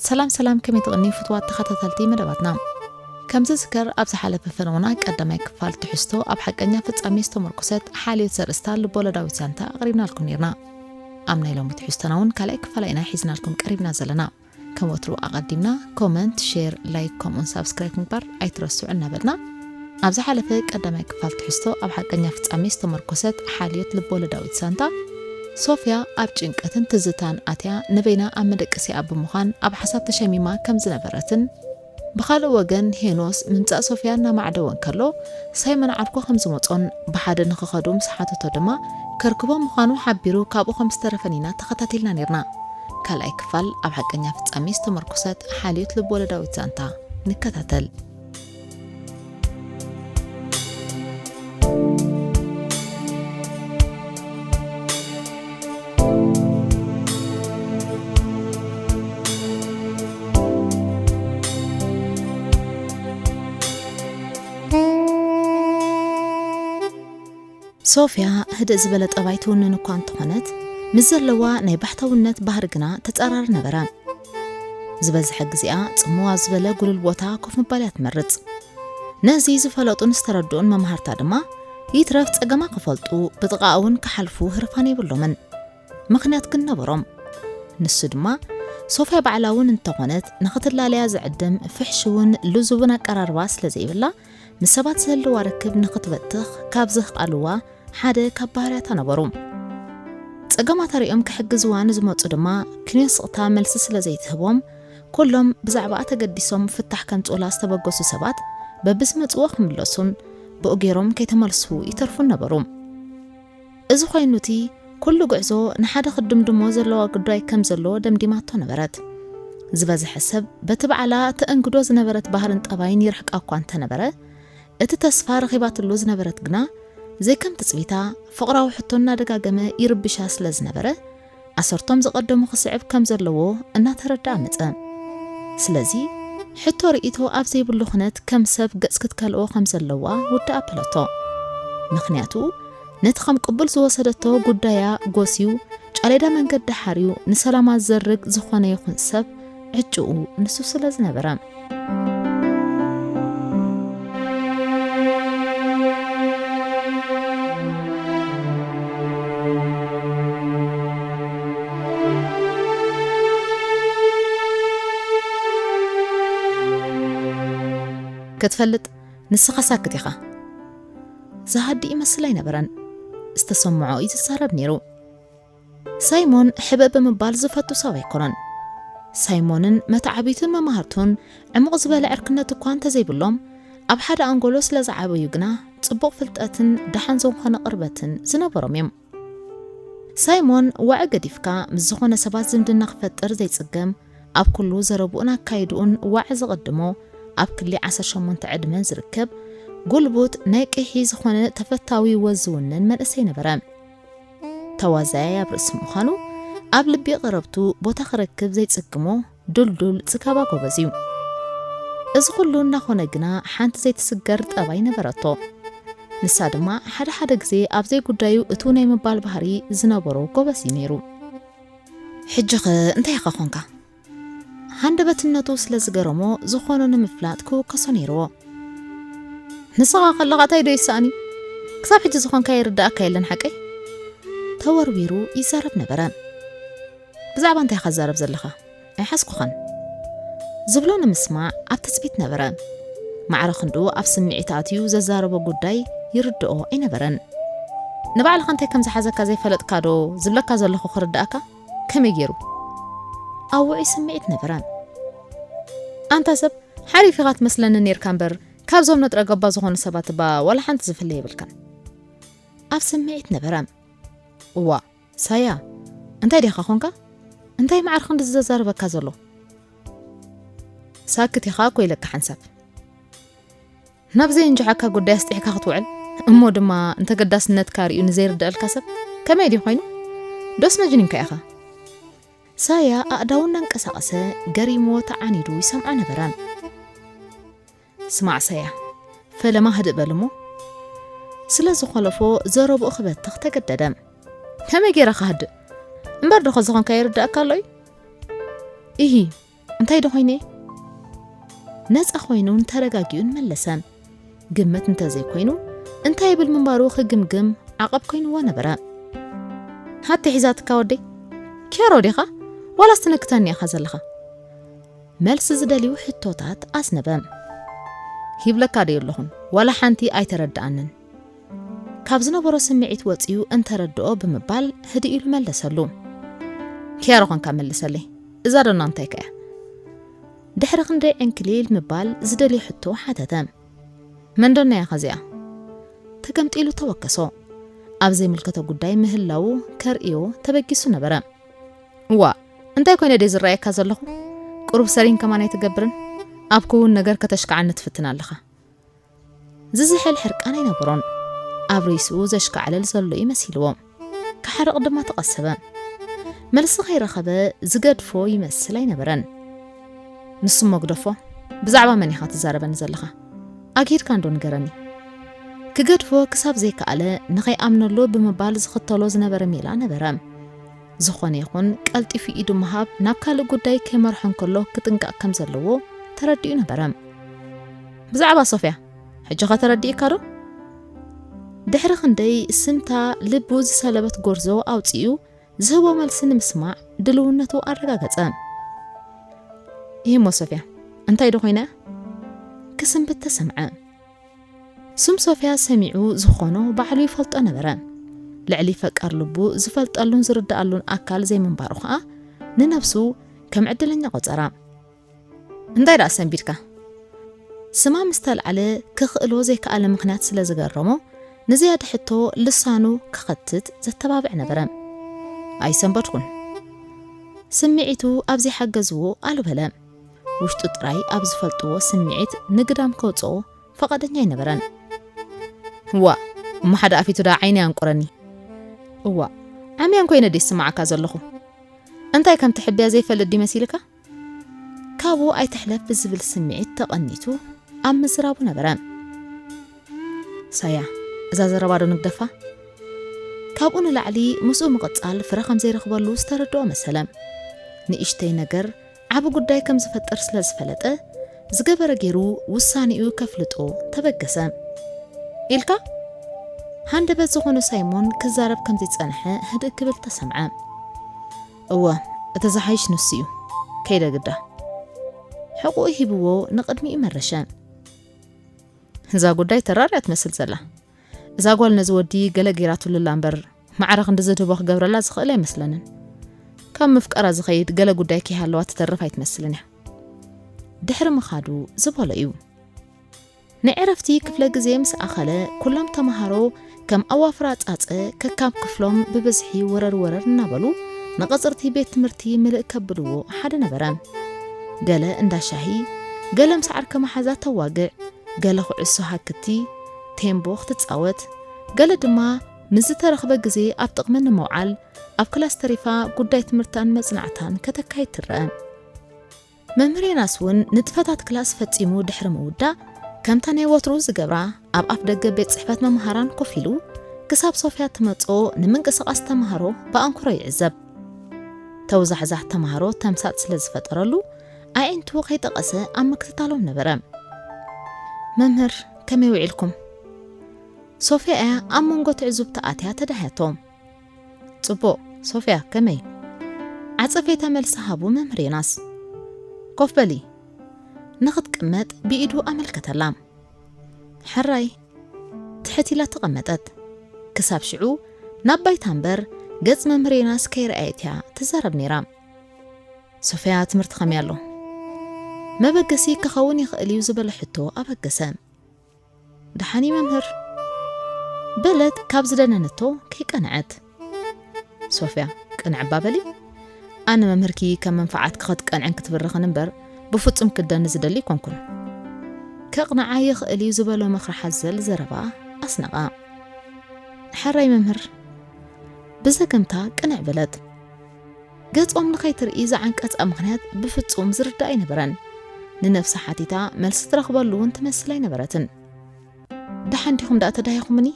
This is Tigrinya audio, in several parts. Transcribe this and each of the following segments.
ሰላም ሰላም፣ ከመይ ትቕንዩ ፍትዋት ተኸታተልቲ መደባትና? ከም ዝዝከር ኣብ ዝሓለፈ ፈነውና ቀዳማይ ክፋል ትሕዝቶ ኣብ ሓቀኛ ፍጻሜ ዝተመርኮሰት ሓልዮት ዘርእስታ ልቦለዳዊት ዛንታ ኣቕሪብናልኩም ነርና። ኣብ ናይ ሎሚ ትሕዝቶና እውን ካልኣይ ክፋላ ኢና ሒዝናልኩም ቀሪብና ዘለና። ከም ወትሩ ኣቐዲምና ኮመንት፣ ሼር፣ ላይክ ከምኡን ሳብስክራይብ ምግባር ኣይትረስዑ እናበልና፣ ኣብ ዝሓለፈ ቀዳማይ ክፋል ትሕዝቶ ኣብ ሓቀኛ ፍጻሜ ዝተመርኮሰት ሓልዮት ልቦለዳዊት ዛንታ፣ ሶፍያ ኣብ ጭንቀትን ትዝታን ኣትያ ንበይና ኣብ መደቀሲኣ ብምዃን ኣብ ሓሳብ ተሸሚማ ከም ዝነበረትን፣ ብኻልእ ወገን ሄኖስ ምምጻእ ሶፍያ እናማዕደወ እንከሎ ሳይመን ዓርኮ ከም ዝመጾን ብሓደ ንኽኸዱ ምስ ሓተቶ ድማ ከርክቦ ምዃኑ ሓቢሩ ካብኡ ከም ዝተረፈን ኢና ተኸታቲልና ነርና። ካልኣይ ክፋል ኣብ ሓቀኛ ፍጻሜ ዝተመርኮሰት ሓልዮት ልቦለዳዊት ዛንታ ንከታተል። ሶፍያ ህድእ ዝበለ ጠባይ ትውንን እኳ እንተኾነት፣ ምስ ዘለዋ ናይ ባሕታውነት ባህሪ ግና ተጻራሪ ነበረ። ዝበዝሐ ግዜኣ ጽምዋ ዝበለ ጉልል ቦታ ኮፍ ምባል እያ ትመርጽ። ነዚ ዝፈለጡን ዝተረድኡን መማህርታ ድማ ይትረፍ ጸገማ ክፈልጡ ብጥቓኣ እውን ክሓልፉ ህርፋን የብሎምን። ምኽንያት ግን ነበሮም። ንሱ ድማ ሶፍያ ባዕላ እውን እንተኾነት ንኽትላለያ ዝዕድም ፍሕሽውን ልዙብን ኣቀራርባ ስለ ዘይብላ ምስ ሰባት ዝህልዋ ርክብ ንኽትበትኽ ካብ ዘኽኣልዋ ሓደ ካብ ባህርያታ ነበሩ። ጸገማታ ሪኦም ክሕግዝዋ ንዝመጹ ድማ ክንዮ ስቕታ መልሲ ስለ ዘይትህቦም፣ ኩሎም ብዛዕባኣ ተገዲሶም ፍታሕ ከምጽኡላ ዝተበገሱ ሰባት በብዝመጽዎ ክምለሱን ብኡ ገይሮም ከይተመልሱ ይተርፉን ነበሩ። እዚ ኮይኑ እቲ ኩሉ ጉዕዞ ንሓደ ክድምድሞ ዘለዋ ጉዳይ ከም ዘሎ ደምዲማቶ ነበረት። ዝበዝሐ ሰብ በቲ ባዕላ ተእንግዶ ዝነበረት ባህርን ጠባይን ይርሕቃ እኳ እንተነበረ፣ እቲ ተስፋ ረኺባትሉ ዝነበረት ግና ዘይከም ትጽቢታ ፍቕራዊ ሕቶ እናደጋገመ ይርብሻ ስለ ዝነበረ፣ ኣሰርቶም ዝቐደሙ ክስዕብ ከም ዘለዎ እናተረድኣ መጸ። ስለዚ ሕቶ ርእይቶ ኣብ ዘይብሉ ኩነት ከም ሰብ ገጽ ክትከልኦ ከም ዘለዋ ውድእ ኣበለቶ። ምኽንያቱ ነቲ ከም ቅቡል ዝወሰደቶ ጉዳያ ጎስዩ ጫሌዳ መንገዲ ሓርዩ ንሰላማ ዝዘርግ ዝኾነ ይኹን ሰብ ዕጭኡ ንሱ ስለ ዝነበረ። ክትፈልጥ ንስኻ ሳክት ኢኻ። ዝሃዲ ይመስል ኣይነበረን። ዝተሰምዖ እዩ ዝዛረብ ነይሩ። ሳይሞን ሕበ ብምባል ዝፈቱ ሰብ ኣይኮነን። ሳይሞንን መተዓቢቱን መማህርቱን ዕሙቕ ዝበለ ዕርክነት እኳ እንተዘይብሎም፣ ኣብ ሓደ ኣንጎሎ ስለ ዝዓበዩ ግና ጽቡቕ ፍልጠትን ደሓን ዝኾነ ቅርበትን ዝነበሮም እዮም። ሳይሞን ዋዒ ገዲፍካ ምስ ዝኾነ ሰባት ዝምድና ክፈጥር ዘይጽገም፣ ኣብ ኩሉ ዘረብኡን ኣካይድኡን ዋዒ ዝቕድሞ፣ ኣብ ክሊ ዓሰርተ ሸሞንተ ዕድመ ዝርከብ ጉልቡት ናይ ቅሒ ዝኾነ ተፈታዊ ወዝ ዝውንን መንእሰይ ነበረ። ተዋዛያይ ኣብ ርእሲ ምዃኑ ኣብ ልቢ ቀረብቱ ቦታ ክረክብ ዘይጽግሞ ዱልዱል ጽጋባ ጎበዝ እዩ። እዚ ኩሉ እናኾነ ግና ሓንቲ ዘይትስገር ጠባይ ነበረቶ። ንሳ ድማ ሓደ ሓደ ግዜ ኣብ ዘይጉዳዩ እቱ ናይ ምባል ባህሪ ዝነበሮ ጎበዝ እዩ ነይሩ። ሕጂኸ እንታይ ኢኻ ኾንካ? ሃንደበትነቱ ስለ ዝገረሞ ዝኾኖ ንምፍላጥ ክውከሶ ነይርዎ። ንስኻ ከለኻ እንታይ ዶ ይሰኣን እዩ? ክሳብ ሕጂ ዝኾንካ ይርዳእካ የለን ሓቀይ? ተወርዊሩ ይዛረብ ነበረ። ብዛዕባ እንታይ ኢኻ ትዛረብ ዘለኻ? ኣይሓዝኩኻን። ዝብሎ ንምስማዕ ኣብ ትጽቢት ነበረ። ማዕረ ክንድኡ ኣብ ስምዒት ኣትዩ ዘዛረቦ ጉዳይ ይርድኦ ኣይነበረን። ንባዕልኻ እንታይ ከም ዝሓዘካ ዘይፈለጥካ ዶ ዝብለካ ዘለኹ ክርዳእካ? ከመይ ገይሩ? ኣብ ውዑይ ስምዒት ነበረ። ኣንታ ሰብ፣ ሓሪፍ ኢኻ ትመስለኒ ኔርካ እምበር፣ ካብዞም ነጥረ ገባ ዝኾኑ ሰባት እባ ዋላ ሓንቲ ዝፍለ የብልካን። ኣብ ስምዒት ነበረ። እዋ፣ ሳያ፣ እንታይ ዲኻ ኾንካ? እንታይ ማዕረ ክንድዚ ዘዛርበካ ዘሎ? ሳክት ኢኻ እኮ ኢለካ ሓንሳብ። ናብ ዘየንጅሓካ ጉዳይ ኣስጢሕካ ክትውዕል፣ እሞ ድማ እንተገዳስነትካ ርእዩ ንዘይርደኣልካ ሰብ ከመይ ድዩ ኮይኑ? ዶስ መጅኒንካ ኢኻ? ሳያ ኣእዳዉ እናንቀሳቐሰ ገሪምዎ ተዓኒዱ ይሰምዖ ነበረ። ስማዕ ሳያ፣ ፈለማ ህድእ በል እሞ። ስለ ዝኾለፎ ዘረብኡ ክበትኽ ተገደደ። ከመይ ገይረ ክሃድእ? እምበር ዶ ዝኾንካ ይርዳእካ ኣሎ እዩ? ኢሂ፣ እንታይ ዶ ኮይነ? ነፃ ኮይኑን ተረጋጊኡን መለሰ። ግምት እንተዘይኮይኑ እንታይ ይብል ምንባሩ ክግምግም ዓቐብ ኮይንዎ ነበረ። ሃተ ሒዛትካ ወደይ? ኬሮ ዲኻ? ዋላስ ትንክተኒ ኢኻ ዘለኻ? መልሲ ዝደልዩ ሕቶታት ኣስነበ። ሂብለካ ደዮ ኣለኹን፣ ዋላ ሓንቲ ኣይተረድኣንን። ካብ ዝነበሮ ስምዒት ወፂኡ እንተረድኦ ብምባል ህድእ ኢሉ መለሰሉ። ኪያሮ ኾንካ መልሰለይ፣ እዛ ዶና እንታይ ከያ? ድሕሪ ክንደይ ዕንክሊል ምባል ዝደልዮ ሕቶ ሓተተ። መን ዶና እያ ኸዚኣ? ተገምጢሉ ተወከሶ። ኣብ ዘይምልከቶ ጉዳይ ምህላዉ ከርእዮ ተበጊሱ ነበረ። እዋ፣ እንታይ ኮይነ ደይ ዝረኣየካ ዘለኹ? ቁሩብ ሰሪን ከማን ኣይትገብርን? ኣብ ክውን ነገር ከተሽክዓኒ ትፍትን ኣለኻ። ዝዝሕል ሕርቃን ኣይነበሮን። ኣብ ርእስኡ ዘሽካዕለል ዘሎ እዩ መሲልዎ። ክሓርቕ ድማ ተቐሰበ። መልሲ ከይረኸበ ዝገድፎ ይመስል ኣይነበረን። ንሱ እሞ ግደፎ፣ ብዛዕባ መን ኢኻ ትዛረበኒ ዘለኻ? ኣግሂድካ እንዶ ንገረኒ። ክገድፎ ክሳብ ዘይከኣለ ንኸይኣምነሉ ብምባል ዝኽተሎ ዝነበረ ሜላ ነበረ። ዝኾነ ይኹን ቀልጢፉ ኢዱ ምሃብ ናብ ካልእ ጉዳይ ከይመርሖ እንከሎ ክጥንቀቕ ከም ዘለዎ ተረዲኡ ነበረ። ብዛዕባ ሶፍያ ሕጂ ኸ ተረዲእካ ዶ? ድሕሪ ክንደይ ስምታ ልቡ ዝሰለበት ጎርዞ ኣውጺኡ ዝህቦ መልሲ ንምስማዕ ድልውነቱ ኣረጋገጸ። ይህሞ ሶፍያ እንታይ ዶ ኮይነ? ክስንብት ተሰምዐ። ስም ሶፍያ ሰሚዑ ዝኾኖ ባዕሉ ይፈልጦ ነበረ። ልዕሊ ፈቃር ልቡ ዝፈልጠሉን ዝርድኣሉን ኣካል ዘይምንባሩ ኸኣ ንነብሱ ከም ዕድለኛ ቆጸራ። እንታይ ደኣ ሰንቢድካ? ስማ ምስ ተልዓለ ክኽእሎ ዘይከኣለ ምኽንያት ስለ ዝገረሞ ንዝያዳ ሕቶ ልሳኑ ክኸትት ዘተባብዕ ነበረ። ኣይሰንበድኩን። ስምዒቱ ኣብ ዘይሓገዝዎ ኣሉ በለ። ውሽጡ ጥራይ ኣብ ዝፈልጥዎ ስምዒት ንግዳም ከውፅኦ ፈቓደኛ ኣይነበረን። እዋ፣ እሞ ሓደ ኣፊቱ ደኣ ዓይኒ ኣንቁረኒ። እዋ፣ ዓምያን ኮይነ ድየ ዝስምዓካ ዘለኹ? እንታይ ከም ትሕብያ ዘይፈልጥ ድዩ መሲልካ? ካብኡ ኣይትሕለፍ ብዝብል ስምዒት ተቐኒቱ ኣብ ምዝራቡ ነበረ። ሳያ፣ እዛ ዘረባ ዶ ንግደፋ? ካብኡ ንላዕሊ ምስኡ ምቕጻል ፍረ ከም ዘይረኽበሉ ዝተረድኦ መሰለ። ንእሽተይ ነገር ዓቢ ጉዳይ ከም ዝፈጥር ስለ ዝፈለጠ፣ ዝገበረ ገይሩ ውሳኔኡ ከፍልጦ ተበገሰ። ኢልካ? ሃንደበት ዝኾነ ሳይሞን ክዛረብ ከም ዝጸንሐ ህድእ ክብል ተሰምዐ። እወ፣ እቲ ዝሓይሽ ንሱ እዩ። ከይደ ግዳ። ሕቑኡ ሂብዎ ንቕድሚኡ መረሸ። እዛ ጉዳይ ተራርያ ትመስል ዘላ። እዛ ጓል ነዚ ወዲ ገለ ገይራትሉ ኣላ እምበር፣ ማዕረ ክንድዚ ድህቦ ክገብረላ ዝኽእል ኣይመስለንን። ካብ ምፍቀራ ዝኸይድ ገለ ጉዳይ ከይሃለዋ ትተርፍ ኣይትመስልን እያ። ድሕሪ ምኻዱ ዝበሎ እዩ። ንዕረፍቲ ክፍለ ግዜ ምስ ኣኸለ፣ ኩሎም ተምሃሮ ከም ኣዋፍራ ጻጸ ከካብ ክፍሎም ብብዝሒ ወረር ወረር እናበሉ ንቐጽርቲ ቤት ትምህርቲ ምልእ ከብልዎ ሓደ ነበረ። ገለ እንዳ ሻሂ፣ ገለ ምስ ዓርከ መሓዛ ተዋግዕ፣ ገለ ኩዕሶ ሃክቲ፣ ቴምቦ ክትጻወት፣ ገለ ድማ ምስ ዝተረኽበ ግዜ ኣብ ጥቕሚ ንምውዓል ኣብ ክላስ ተሪፋ ጉዳይ ትምህርታን መጽናዕታን ከተካይድ ትረአ። መምህር ዮናስ እውን ንጥፈታት ክላስ ፈጺሙ ድሕሪ ምውዳእ፣ ከምታ ናይ ወትሩ ዝገብራ ኣብ ኣፍ ደገ ቤት ጽሕፈት መምሃራን ኮፍ ኢሉ ክሳብ ሶፍያ ትመጽኦ ንምንቅስቓስ ተምሃሮ ብኣንክሮ ይዕዘብ። ተውዛሕዛሕ ተምሃሮ ተምሳጥ ስለ ዝፈጠረሉ ኣዒንቱ ከይጠቐሰ ኣብ ምክትታሎም ነበረ። መምህር፣ ከመይ ውዒልኩም? ሶፍያ እያ ኣብ መንጎ ትዕዙብቲ ኣትያ ተዳህያቶ። ጽቡቕ፣ ሶፍያ፣ ከመይ? ዓጸፌታ መልሲ ሃቡ መምህር ዮናስ። ኮፍ በሊ። ንኽትቅመጥ ብኢዱ ኣመልከተላ። ሕራይ። ትሕት ኢላ ተቐመጠት። ክሳብ ሽዑ ናብ ባይታ እምበር ገጽ መምህር ዮናስ ከይረኣየት እያ ትዛረብ ነይራ። ሶፍያ፣ ትምህርቲ ከመይ ኣሎ? መበገሲ ክኸውን ይኽእል እዩ ዝበለ ሕቶ ኣበገሰ። ደሓን እዩ መምህር፣ በለት ካብ ዝደነነቶ ከይቀንዐት። ሶፍያ፣ ቅንዕ እባ በሊ። ኣነ መምህርኪ ከም መንፈዓትኪ ክትቀንዕን ክትብርኽን እምበር ብፍጹም ክደኒ ዝደሊ ኣይኮንኩን። ከቕንዓ ይኽእል እዩ ዝበሎ ምኽሪ ሓዘል ዘረባ ኣስነቓ። ሕራይ መምህር፣ ብዘገምታ ቅንዕ በለት። ገጾም ንኸይትርኢ ዝዓንቀጻ ምኽንያት ብፍጹም ዝርዳእ ኣይነበረን። ንነብሳ ሓቲታ መልሲ ትረኽበሉ እውን ትመስል ኣይነበረትን። ደሓን ዲኹም ደኣ ተዳሂኹምኒ?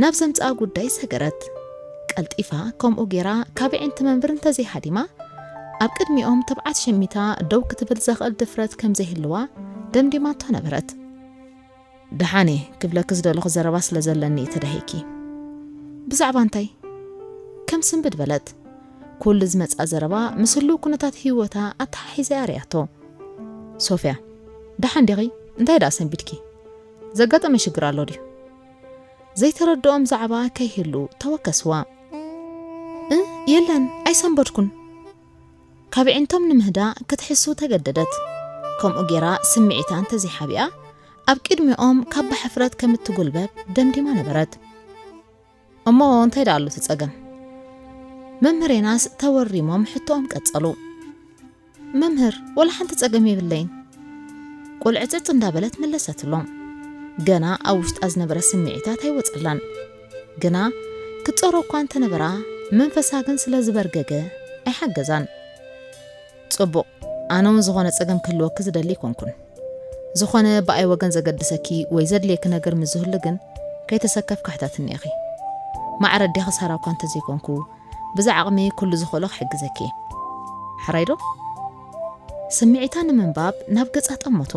ናብ ዘምጽኣ ጉዳይ ሰገረት። ቀልጢፋ ከምኡ ጌራ ካብ ኣዒንቲ መምህር እንተዘይሃዲማ፣ ኣብ ቅድሚኦም ትብዓት ሸሚታ ደው ክትብል ዘኽእል ድፍረት ከም ዘይህልዋ ደምዲማቶ ነበረት። ደሓን እየ ክብለኪ ዝደለኹ ዘረባ ስለ ዘለኒ እዩ ተዳሂኪ። ብዛዕባ እንታይ? ከም ስንብድ በለት። ኩሉ ዝመጽኣ ዘረባ ምስ ህሉው ኩነታት ህይወታ ኣተሓሒዛ እያ ርእያቶ። ሶፍያ፣ ደሓን ዲኺ? እንታይ ደኣ ሰንቢድኪ? ዘጋጠመ ሽግር ኣሎ ድዩ? ዘይተረድኦም ዛዕባ ከይህሉ ተወከስዋ። እ፣ የለን፣ ኣይሰንበድኩን። ካብ ኣዒንቶም ንምህዳእ ክትሕሱ ተገደደት። ከምኡ ጌራ ስምዒታ እንተዘይሓቢኣ፣ ኣብ ቅድሚኦም ካብ ብሕፍረት ከም እትጉልበብ ደምዲማ ነበረት። እሞ እንታይ ደኣ ኣሎ እቲ ጸገም? መምህር ዮናስ ተወሪሞም ሕቶኦም ቀጸሉ። መምህር፣ ወላ ሓንቲ ጸገም የብለይን። ቁልዕጽጽ እንዳበለት መለሰትሎም። ገና ኣብ ውሽጣ ዝነበረ ስምዒታት ኣይወጸላን። ግና ክትጸሮ እኳ እንተነበራ፣ መንፈሳ ግን ስለ ዝበርገገ ኣይሓገዛን። ጽቡቕ፣ ኣነ እውን ዝኾነ ጸገም ክህልወኪ ዝደሊ ኣይኮንኩን። ዝኾነ ብኣይ ወገን ዘገድሰኪ ወይ ዘድልየኪ ነገር ምስ ዝህሉ ግን ከይተሰከፍኪ ሕተትኒ ኢኺ። ማዕረ ኣዴኺ ሳራ እኳ እንተዘይኮንኩ፣ ብዛ ዓቕመይ ኩሉ ዝኽእሎ ክሕግዘኪ እየ። ሕራይ ዶ? ስምዒታ ንምንባብ ናብ ገጻ ጠመቱ።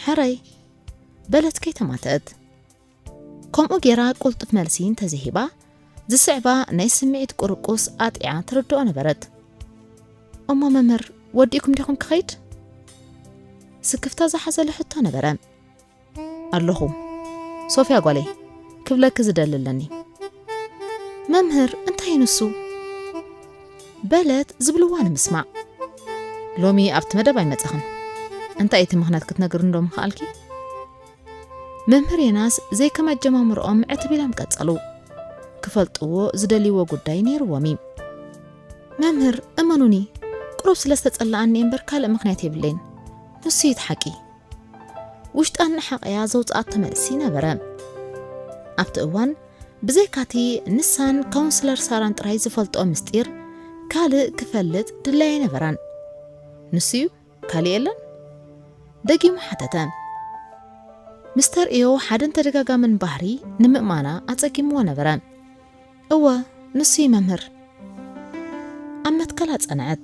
ሕራይ፣ በለት ከይተማተአት። ከምኡ ጌራ ቅልጡፍ መልሲ እንተዘይሂባ፣ ዝስዕባ ናይ ስምዒት ቁርቁስ ኣጥዒዓ ትርድኦ ነበረት። እሞ መምህር፣ ወዲእኩም ዲኹም ክኸይድ? ስክፍታ ዝሓዘለ ሕቶ ነበረ። ኣለኹ ሶፍያ ጓለይ፣ ክብለኪ ዝደሊ ኣለኒ። መምህር፣ እንታይ እዩ ንሱ? በለት ዝብልዋ ንምስማዕ። ሎሚ ኣብቲ መደብ ኣይመጻኽን። እንታይ እቲ ምኽንያት ክትነግርኒ ዶ ምኽኣልኪ? መምህር ዮናስ ዘይከም ኣጀማምርኦም ዕትብ ኢሎም ቀጸሉ። ክፈልጥዎ ዝደልይዎ ጉዳይ ነይርዎም እዩ። መምህር፣ እመኑኒ፣ ቁሩብ ስለ ዝተጸላኣኒ እምበር ካልእ ምኽንያት የብለይን። ንሱ እዩ እቲ ሓቂ። ውሽጣ እናሓቐያ ዘውጽኣቶ መልሲ ነበረ። ኣብቲ እዋን ብዘይካቲ ንሳን ካውንስለር ሳራን ጥራይ ዝፈልጥኦ ምስጢር ካልእ ክፈልጥ ድላይ ኣይነበራን። ንሱ እዩ፣ ካልእ የለን? ደጊሙ ሓተተ። ምስ ተርእዮ ሓደን ተደጋጋምን ባህሪ ንምእማና ኣጸጊምዎ ነበረ። እወ፣ ንሱ እዩ መምህር። ኣብ መትከላ ጸንዐት።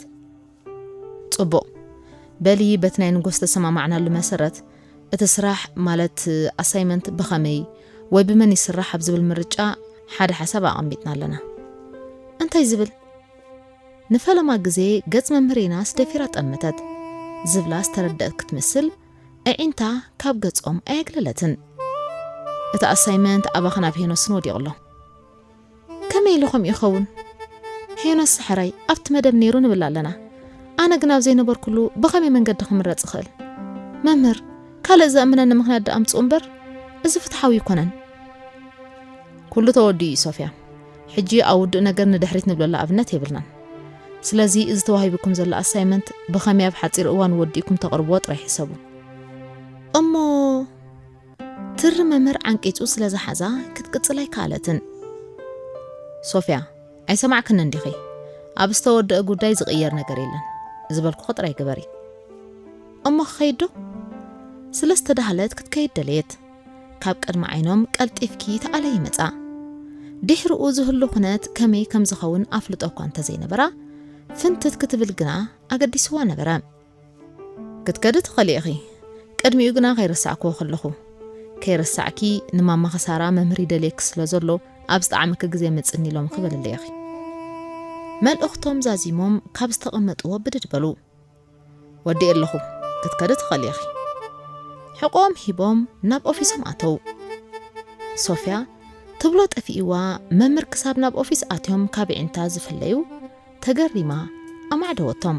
ጽቡቕ። በሊ በቲ ናይ ንጎስ ተሰማማዕናሉ መሰረት እቲ ስራሕ ማለት ኣሳይመንት ብኸመይ ወይ ብመን ይስራሕ ኣብ ዝብል ምርጫ ሓደ ሓሳብ ኣቐሚጥና ኣለና። እንታይ ዝብል? ንፈለማ ግዜ ገጽ መምህር ዮናስ ደፊራ ጠመተት። ዝብላ ዝተረደአት ክትመስል ኣዒንታ ካብ ገጾም ኣየግለለትን። እቲ ኣሳይመንት ኣባኽን ኣብ ሄኖስን ወዲቑ ኣሎ። ከመይ ኢሉ ከምኡ ይኸውን? ሄኖስ ሕራይ ኣብቲ መደብ ነይሩ ንብል ኣለና። ኣነ ግን ኣብ ዘይነበርኩሉ ብኸመይ መንገዲ ክምረጽ ይኽእል? መምህር፣ ካልእ ዘእምነኒ ምኽንያት ደኣ ኣምጽኡ እምበር፣ እዚ ፍትሓዊ ኣይኮነን። ኩሉ ተወዲኡ እዩ ሶፍያ። ሕጂ ኣብ ውዱእ ነገር ንድሕሪት ንብለሉ ኣብነት የብልናን። ስለዚ እዚ ተዋሂቡኩም ዘሎ ኣሳይመንት ብኸመይ ኣብ ሓጺር እዋን ወዲእኩም ተቕርብዎ ጥራይ ሕሰቡ። እሞ ትሪ መምህር ዓንቂጹ ስለ ዝሓዛ ክትቅጽል ኣይከኣለትን። ሶፍያ፣ ኣይሰማዕክንን ዲኺ? ኣብ ዝተወደአ ጉዳይ ዝቕየር ነገር የለን። ዝበልኩኺ ጥራይ ግበሪ። እሞ ክኸይድ ዶ? ስለ ዝተዳህለት ክትከይድ ደለየት። ካብ ቅድሚ ዓይኖም ቀልጢፍኪ ተኣለ ይመጻ። ድሕሪኡ ዝህሉ ኩነት ከመይ ከም ዝኸውን ኣፍልጦ እኳ እንተዘይነበራ፣ ፍንትት ክትብል ግና ኣገዲስዋ ነበረ። ክትከዲ ትኽእሊ ኢኺ። ቅድሚኡ ግና ከይረሳዕክዎ ከለኹ፣ ከይረሳዕኪ ንማማኺ ሳራ መምህር ይደልየኪ ስለ ዘሎ፣ ኣብ ዝጠዓመኪ ግዜ ምጽኒ ኢሎምኺ በልለይ ኢኺ። መልእኽቶም ዛዚሞም ካብ ዝተቐመጥዎ ብድድ በሉ። ወዲኤ ኣለኹ፣ ክትከዲ ትኽእሊ ኢኺ። ሕቖኦም ሂቦም ናብ ኦፊሶም ኣተው። ሶፍያ ትብሎ ጠፊእዋ፣ መምህር ክሳብ ናብ ኦፊስ ኣትዮም ካብ ኣዒንታ ዝፍለዩ ተገሪማ ኣማዕደወቶም።